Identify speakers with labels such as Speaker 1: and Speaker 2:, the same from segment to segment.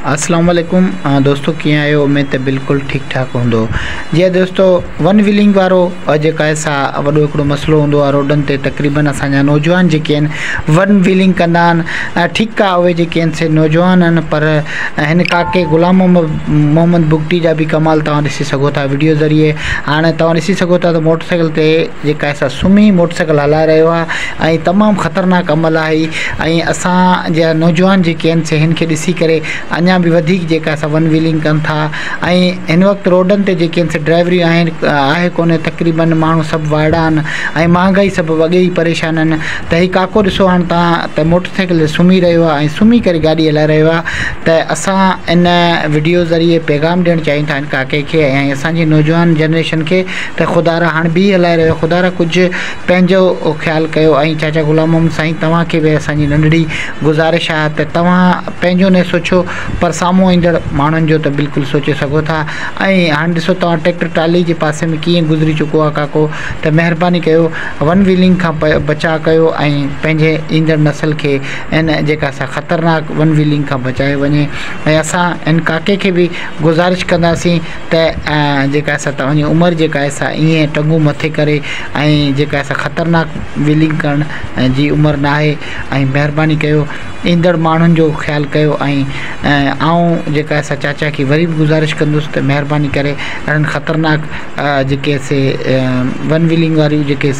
Speaker 1: اسلام عليڪم دوستو ڪيئن آهيو اميد ته بلڪل ٺيڪ ٺاڪ هوندو جي ها دوستو ون ويلنگ وارو جيڪا آهي سا وڏو هڪڙو مسئلو هوندو آهي روڊن تي تقريبن اسان جا نوجوان جيڪي آهن ون ويلنگ ڪندا آهن ٺيڪ آهي اهي جيڪي آهن سي نوجوان آهن پر هن ڪاڪي غلام محمد محمد بگٽي جا به ڪمال توهان ڏسي سگهو ٿا وڊيو ذريعي هاڻي توهان ڏسي سگهو ٿا ته موٽر سائيڪل تي جيڪا آهي سا سمهي موٽر سائيڪل هلائي رهيو آهي ۽ تمام خطرناڪ عمل آهي ۽ اسان جا نوجوان جيڪي آهن سي هن کي ڏسي ڪري اڃا به وڌيڪ جيڪا سا ون ويلنگ ڪن ٿا ۽ هن وقت روڊن تي جيڪي آهن سي ڊرائيوريون آهن آهي ڪونهي تقريبن ماڻهو سڀ وائڙا آهن ۽ مهانگائي سبب اڳي ئي پريشان آهن ته هي ڪاڪو ڏسو هاڻ تان ته موٽر سائيڪل تي سمهي رهيو آهي ۽ سمهي ڪري گاڏي هلائي رهيو آهي ته اسان ان وڊيو ذريعي پيغام ڏيڻ چاهيون ٿا هن ڪاڪي کي ۽ اسان جي نوجوان جنريشن کي ته خدارا هاڻ بيهي هلائي رهيو خدارا ڪجهه پنهنجو خيال ڪيو ۽ چاچا غلام محمد سائين توهان کي به اسان جي ننڍڙي گذارش آهي ته توهان پنهنجو نه سوچيو پر سامهون ايندڙ ماڻهن جو ته بلڪل سوچي سگهو ٿا ۽ هاڻ ڏسو توهان ٽريڪٽر ٽرالي جي پاسي ۾ ڪيئن گذري چڪو آهي ڪاڪو ته مهرباني ڪيو ون ويلنگ کان بچاء ڪيو ۽ پنهنجي ايندڙ نسل کي ان جيڪا سا خطرناڪ ون ويلنگ کان بچايو وڃي ۽ اسان ان ڪاڪي کي به گذارش ڪنداسين ته جيڪا سا توهان جي عمر جيڪا آهي سا ائين ٽنگون مٿي ڪري ۽ جيڪا سا خطرناڪ ويلنگ ڪرڻ جي عمر نه آهي ۽ مهرباني ڪيو ايندڙ ماڻهن جو خيال ڪيو ۽ آئون جيڪا سا چاچا کي وري به گذارش ڪندس ته مهرباني ڪري اهڙن خطرناڪ جيڪي سي ون ويلنگ واريون جيڪي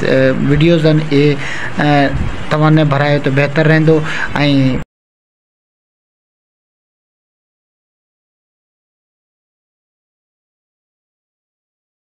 Speaker 1: وڊيوز آهن اهي توهان نه ڀرايو ته بهتر رهندو ۽.